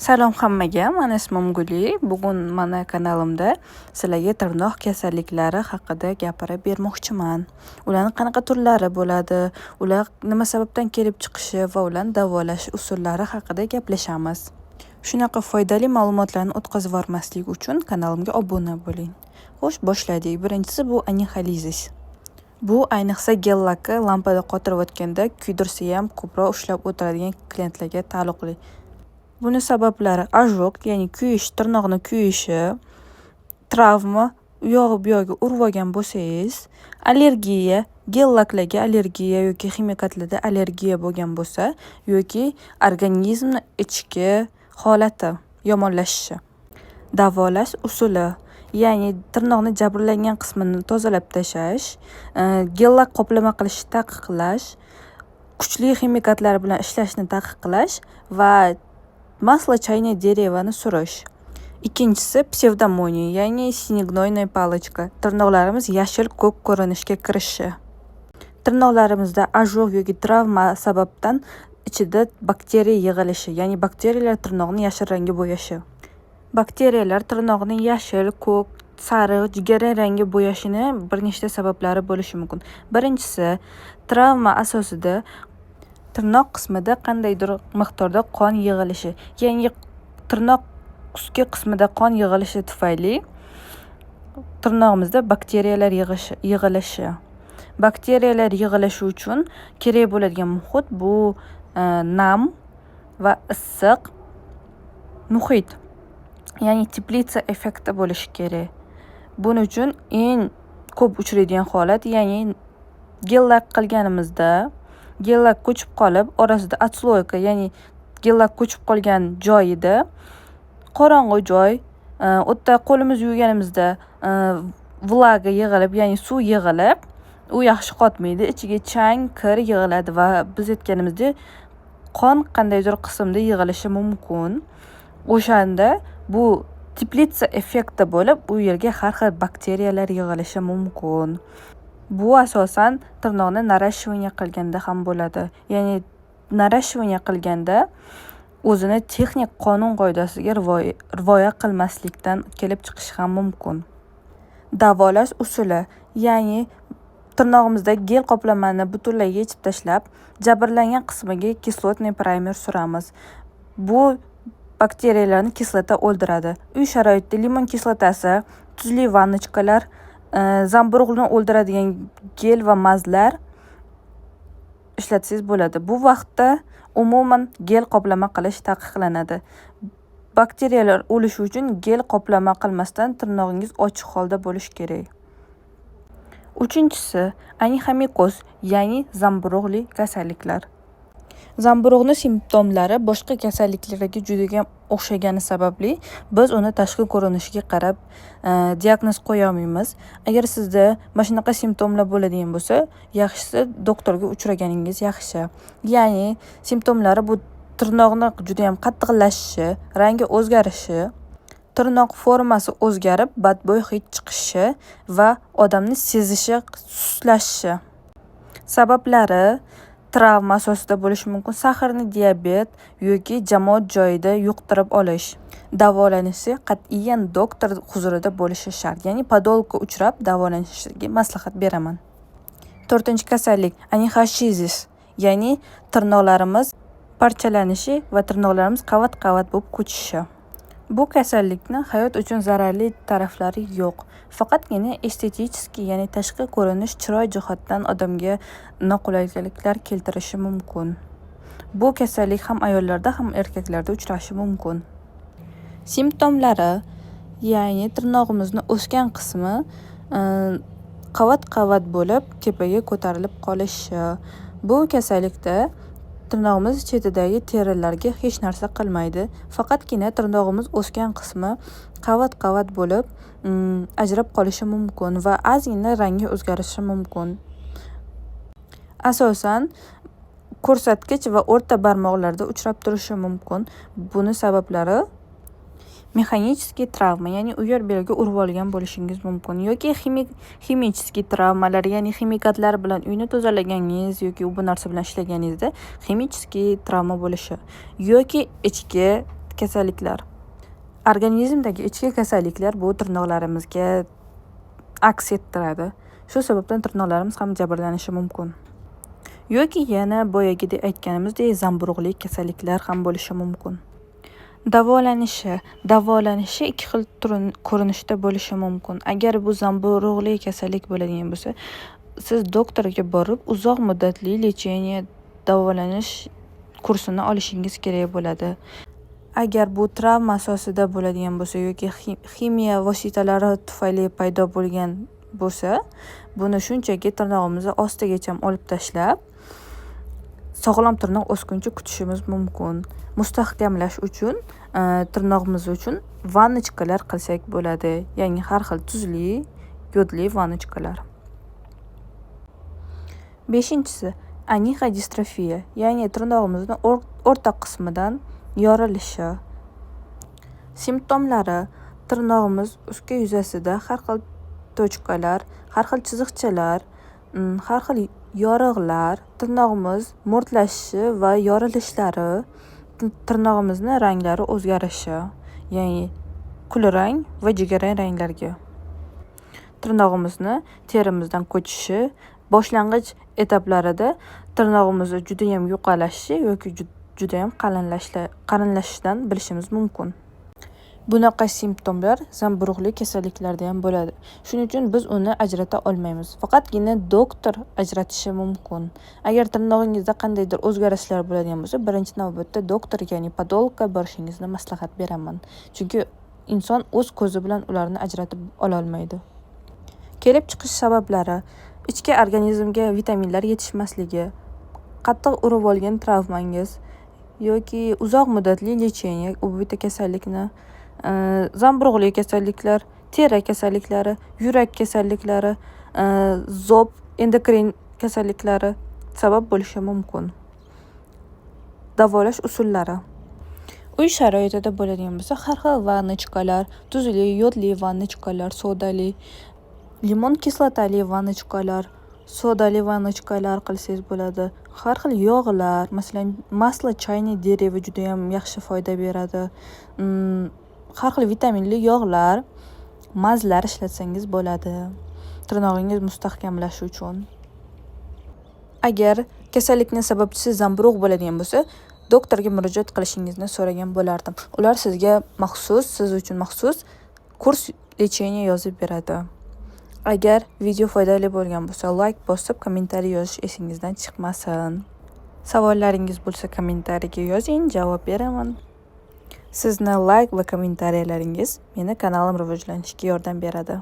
Salom hammaga, mani ismim Guli. Bugun mani kanalimda sizlarga tirnoq kasalliklari haqida gapirib bermoqchiman. Ularning qanaqa turlari bo'ladi, ular nima sababdan kelib chiqishi va ularni davolash usullari haqida gaplashamiz. Shunaqa foydali ma'lumotlarni o'tkazib yubormaslik uchun kanalimga obuna bo'ling. Xo'sh, boshladik. Birinchisi bu онихолизис. Bu ayniqsa гель-lak ni lampada qotirayotganda kuydirsa ham ko'proq ushlab o'tiradigan klientlarga taalluqli. Buni sabablari ожог, ya'ni kuyish, tirnoqni kuyishi, travma, u yog'i bu yog'iga urib olgan bo'lsangiz, allergiya, гель-лак larga allergiya yoki ximikatlarda allergiya bo'lgan bo'lsa yoki organizmni ichki holati yomonlashishi. Davolash usuli, ya'ni tirnoqni jabrlangan qismini tozalab tashlash, гель-лак qoplama qilishni taqiqlash, kuchli ximikatlar bilan ishlashni taqiqlash va масло чайное дерево ni surish. Ikkinchisi псевдомония, ya'ni синегнойная палочка. Tirnoqlarimiz yashil ko'k ko'rinishga kirishi. Tirnoqlarimizda ожог yoki travma sababdan ichida bakteriya yig'ilishi, ya'ni bakteriyalar tirnoqni yashil rangga bo'yashi. Bakteriyalar tirnoqni yashil, ko'k, sariq, jigarrang rangga bo'yashini bir nechta sabablari bo'lishi mumkin. Birinchisi, travma asosida tirnoq qismida qandaydir miqdorda qon yig'ilishi, ya'ni tirnoq ustki qismida qon yig'ilishi tufayli tirnog'imizda bakteriyalar yig'ilishi. Bakteriyalar yig'ilishi uchun kerak bo'ladigan muhit bu nam va issiq muhit, ya'ni теплица effekti bo'lishi kerak. Buning uchun eng ko'p uchraydigan holat, ya'ni гель-лак qilganimizda гель-лак ko'chib qolib, orasida отслойка, ya'ni гель-лак ko'chib qolgan joyida qorong'u joy, u yerda qo'limizni yuvganimizda влага yig'ilib, ya'ni suv yig'ilib, u yaxshi qotmaydi, ichiga chang, kir yig'iladi va biz aytganimizdek, qon qandaydir qismda yig'ilishi mumkin. O'shanda bu теплица effekti bo'lib, u yerga har xil bakteriyalar yig'ilishi mumkin. Bu asosan tirnoqni наращивание qilganda ham bo'ladi. Ya'ni наращивание qilganda o'zini texnik qonun qoidasiga rioya qilmaslikdan kelib chiqishi ham mumkin. Davolash usuli, ya'ni tirnog'imizdagi gel qoplamani butunlay yechib tashlab, jabrlangan qismiga кислотный праймер suramiz. Bu bakteriyalarni kislota o'ldiradi. Uy sharoitida limon kislotasi, tuzli ванночка lar, zamburug'ni o'ldiradigan gel va мазь lar ishlatsangiz bo'ladi. Bu vaqtda umuman gel qoplama qilish taqiqlanadi. Bakteriyalar o'lishi uchun gel qoplama qilmasdan tirnog'ingiz ochiq holda bo'lishi kerak. Uchinchisi onixomikoz, ya'ni zamburug'li kasalliklar. Zamburug'ni simptomlari boshqa kasalliklarga judayam o'xshagani sababli biz uni tashqi ko'rinishiga qarab diagnoz qo'ya olmaymiz. Agar sizda mana shunaqa simptomlar bo'ladigan bo'lsa, yaxshisi doktorga uchraganingiz yaxshi. Ya'ni simptomlari bu tirnoqni judayam qattiqlashishi, rangi o'zgarishi, tirnoq formasi o'zgarib, badbo'y hid chiqishi va odamni sezishi sustlashishi. Sabablari travma asosida bo'lishi mumkin, сахарный диабет yoki jamoat joyida yuqtirib olish. Davolanishi qat'iyan doktor huzurida bo'lishi shart, ya'ni podologga uchrab davolanishiga maslahat beraman. To'rtinchi kasallik онихошизис, ya'ni tirnoqlarimiz parchalanishi va tirnoqlarimiz qavat-qavat bo'lib ko'chishi. Bu kasallikni hayot uchun zararli taraflari yo'q. Faqatgina estetik, ya'ni tashqi ko'rinish, chiroy jihatdan odamga noqulayliklar keltirishi mumkin. Bu kasallik ham ayollarda, ham erkaklarda uchrashi mumkin. Simptomlari, ya'ni tirnog'imizni o'sgan qismi qavat-qavat bo'lib tepaga ko'tarilib qolishi. Bu kasallikda tirnog'imiz chetidagi terilarga hech narsa qilmaydi. Faqatgina tirnog'imiz o'sgan qismi qavat-qavat bo'lib ajrab qolishi mumkin va ozgina rangi o'zgarishi mumkin. Asosan ko'rsatkich va o'rta barmoqlarda uchrab turishi mumkin. Buni sabablari механический travma, ya'ni u yer bu yerga urib olgan bo'lishingiz mumkin yoki химический travmalar, ya'ni ximikatlar bilan uyni tozalaganingiz yoki bu narsa bilan ishlaganingizda химический travma bo'lishi yoki ichki kasalliklar. Organizmdagi ichki kasalliklar bu tirnoqlarimizga aks ettiradi. Shu sababdan tirnoqlarimiz ham jabrlanishi mumkin. Yoki yana boyagidek aytganimizdek zamburug'li kasalliklar ham bo'lishi mumkin. Davolanishi. Davolanishi ikki xil ko'rinishda bo'lishi mumkin. Agar bu zamburug'li kasallik bo'ladigan bo'lsa, siz doktorga borib uzoq muddatli лечение, davolanish kursini olishingiz kerak bo'ladi. Agar bu travma asosida bo'ladigan bo'lsa yoki ximiya vositalari tufayli paydo bo'lgan bo'lsa, buni shunchaki tirnog'imizni ostigacha olib tashlab, sog'lom tirnoq o'sguncha kutishimiz mumkin. Mustahkamlash uchun tirnog'imiz uchun ванночка lar qilsak bo'ladi. Ya'ni har xil tuzli, yodli ванночка lar. Beshinchisi onixodistrofiya, ya'ni tirnog'imizni o'rta qismidan yorilishi. Simptomlari: tirnog'imiz ustki yuzasida har xil точка lar, har xil chiziqchalar, har xil yoriqlar, tirnog'imiz mo'rtlashishi va yorilishlari, tirnog'imizni ranglari o'zgarishi, ya'ni kulrang va jigarrang ranglarga. Tirnog'imizni terimizdan ko'chishi, boshlang'ich etaplarida tirnog'imizni judayam yo'qolashishi yoki judayam qalinlashishidan bilishimiz mumkin. Bunaqa simptomlar zamburug'li kasalliklarda ham bo'ladi. Shuning uchun biz uni ajrata olmaymiz. Faqatgina doktor ajratishi mumkin. Agar tirnog'ingizda qandaydir o'zgarishlar bo'ladigan bo'lsa, birinchi navbatda doktorga, ya'ni podologga borishingizni maslahat beraman. Chunki inson o'z ko'zi bilan ularni ajratib ola olmaydi. Kelib chiqish sabablari: ichki organizmga vitaminlar yetishmasligi, qattiq urib olgan travmangiz yoki uzoq muddatli лечение u bitta kasallikni, zamburug'li kasalliklar, teri kasalliklari, yurak kasalliklari, zob, endokrin kasalliklari sabab bo'lishi mumkin. Davolash usullari. Uy sharoitida bo'ladigan bo'lsa, har xil ванночка lar, tuzli, yodli ванночка lar, sodali, limon kislotali ванночка lar, sodali ванночка lar qilsangiz bo'ladi. Har xil yog'lar, masalan, масло чайное дерево judayam yaxshi foyda beradi. Har xil vitaminli yog'lar, мазь lar ishlatsangiz bo'ladi tirnog'ingiz mustahkamlashi uchun. Agar kasallikning sababchisi zamburug' bo'ladigan bo'lsa, doktorga murojaat qilishingizni so'ragan bo'lardim. Ular sizga maxsus, siz uchun maxsus kurs лечения yozib beradi. Agar video foydali bo'lgan bo'lsa, layk bosib, kommentariy yozish esingizdan chiqmasin. Savollaringiz bo'lsa, kommentariyga yozing, javob beraman. Sizni layk va kommentariyalaringiz meni kanalim rivojlanishiga yordam beradi.